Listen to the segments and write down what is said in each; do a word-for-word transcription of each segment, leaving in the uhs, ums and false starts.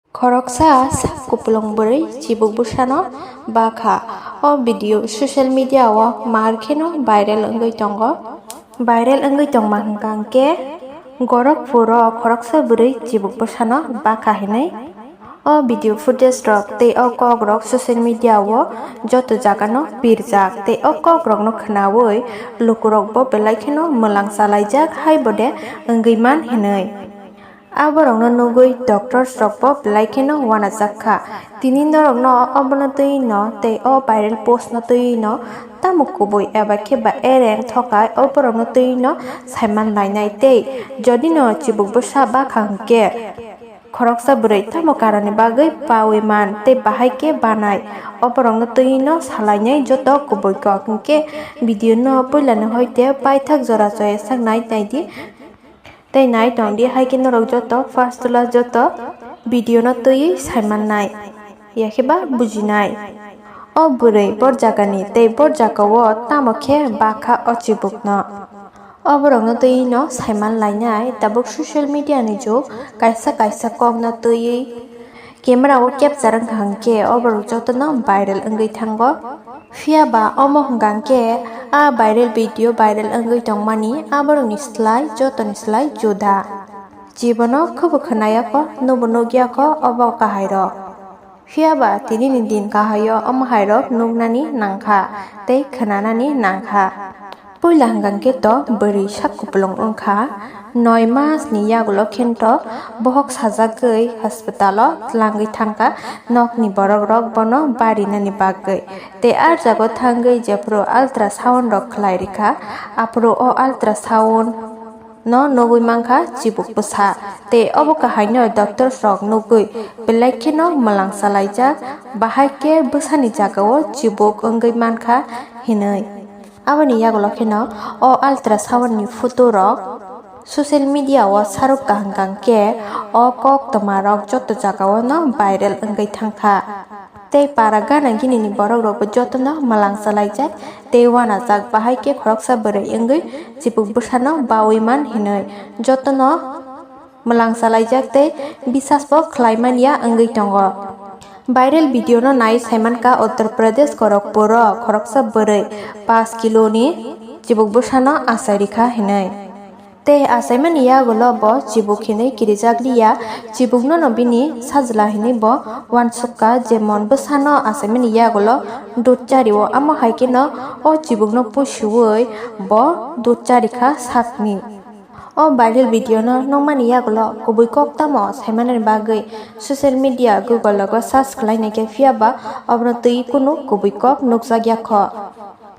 Khoroksa sak kupulung bwrwi chibuk bwsano bakha. O video social media o mar kheno viral wngwi tongo. Viral wngwi tongma hwnkha hwnkhe Gorakhpur o khoroksa bwrwi chibuk bwsano bakha hinwi. O video footage rok tei o kok rok social media o joto jaga no pirjak tei o kok rok no khwnawi lukurok bo belai kheno mwlang chalaijak hai bode wngwi man hinwi. Aborokno nugwi doctors rokbo belai kheno uanajak kha. Tini norokno obono twi no tei o viral post no twi no tamo kubui eba khe ba ereng thokai oborokno twi no saiman lainai tei jodi no chibuk bwsa bakha hwnkhe khoroksa bwrwi tamo karoni bagwi pawi man tei bahai khe banai oborokno twi no salainai joto kubui kok hwnkhe video no puila ni hoite paithak jora choya sak nai nai di. Tei nai tong di, hai khe norok joto first to last joto video no twiwi saimannai, ya khe ba bujinai. O bwrwi bor jagani tei bor jagao tamo khe bakha o chibukno. O borokno twiwi no saiman lainai, tabuk social media ni jug, kaisa kaisa kok no twiwi camera o capture wngkha hwnkhe o borok jotono viral wngwi thango. Phiya ba omo hwnkha hwnkhe a viral video viral wngwi tongmani aborokni slai jotoni slai juda. Jibono khubo khwnaya kho, nubo nukya kho obo kahairok. Phiya ba tinini din kahaio omo hairok nuknani nangkha tei khwnanani nangkha. Puila hwnkha khe to bwrwi sak kupulung wngkha, noi mas ni yagulo khe to bohok sajagwi hospital o twlangwi thangkha nokni borok rok bono barinani bagwi. Tei ah jago thangwi jephuru ultrasound rok khlai rikha, aphuru o ultrasound no nugwi mankha chibuk bwsa. Tei obo kahaino doctors rok nugwi belai kheno mwlang chalaijak, bahai khe bwsani jagao chibuk wngwi mankha hinwi. Aboni yagulo kheno o ultrasound ni photo rok social media o saruk kaham kaham khe o koktwma rok joto jagao no viral wngwi thangkha. Tei para gana gini ni borok rok bo joto no mwlang chalaijak tei uanajak, bahai khe khoroksa bwrwi wngwi chibuk bwsano bawi man hinwi joto no mwlang chalaijak tei bisas bo khlai man ya wngwi tongo. Viral video no nai saimankha Uttar Pradesh Gorakhpur o khoroksa bwrwi paanch kilo ni chibuk bwsano achai rikha hinwi. Tei achaimani yagulo bo chibuk hinwi kirijak liya, chibukno no bini sajla hinwi bo uansukha, jemon bwsano achaimani yagulo dud chario, amo hai kheno o chibukno pusiui bo dud charikha sakni. O viral video no nukmani yagulo kubui kok tamo saimanani bagwi social media Google logo search khlai naikhe, phiya ba obono twi kunu kubui kok nukjak ya kho.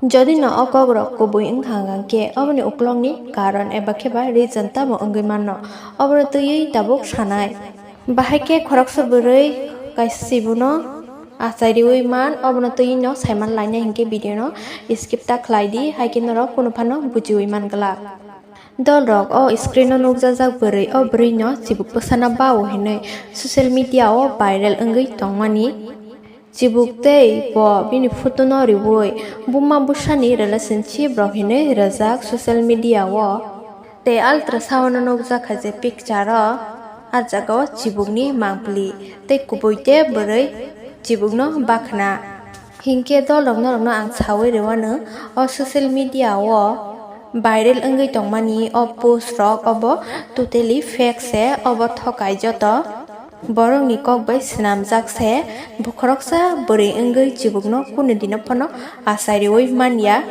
Jodi no o kok rok kubui wngkha hwnkhe oboni uklokni karon eba khe ba reason tamo wngwi mano, obono twiwi tabuk sanai. Bahai khe khoroksa bwrwi kaisa chibuno achai riui man, obono twiwi no saiman lainai hinkhe video no skip ta khlai di, hai khe norok kunu phano bujiui man glak. Dol rok, o screen o nukjajak bwrwi, o bwrwi no chibuk bwsano bao hinwi social media o viral wngwi tongmani. Chibuk tei bo bini photo no riui buma bwsani relationship rok hinwi rwjak social media o. Tei ultrasound o nukjakha je picture o, ah jaga o chibukni mangpili tei kubui tei bwrwi chibukno bakhna. Hinkhe dol rok norokno ang saui rwano, o social media o viral wngwi tongmani o post rok obo totally fake se, obo thokai joto. Borokni kok bai swnamjak se, bo khoroksa bwrwi wngwi chibukno kunu dino phano achai riui man ya.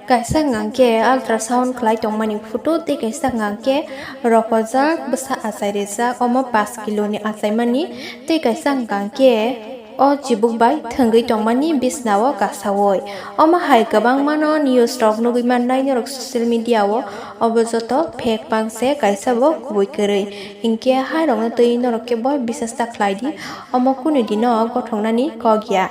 Kaisa hwnkha khe ultrasound khlai tongmani photo tei kaisa hwnkha khe rokojak bwsa achai rijak, omo paanch kilo ni achaimani, tei kaisa hwnkha khe o chibuk bai thwngwi tongmani bisna o kasaui. Omo hai kwbangma no news rok nugwi mannai norok social media o, obo joto fake pang se, kaisa bo kubui kwrwi. Hinkhe hai rokno twi norok khe bo bisas ta khlai di, omo kunu dino gothoknani kok ya.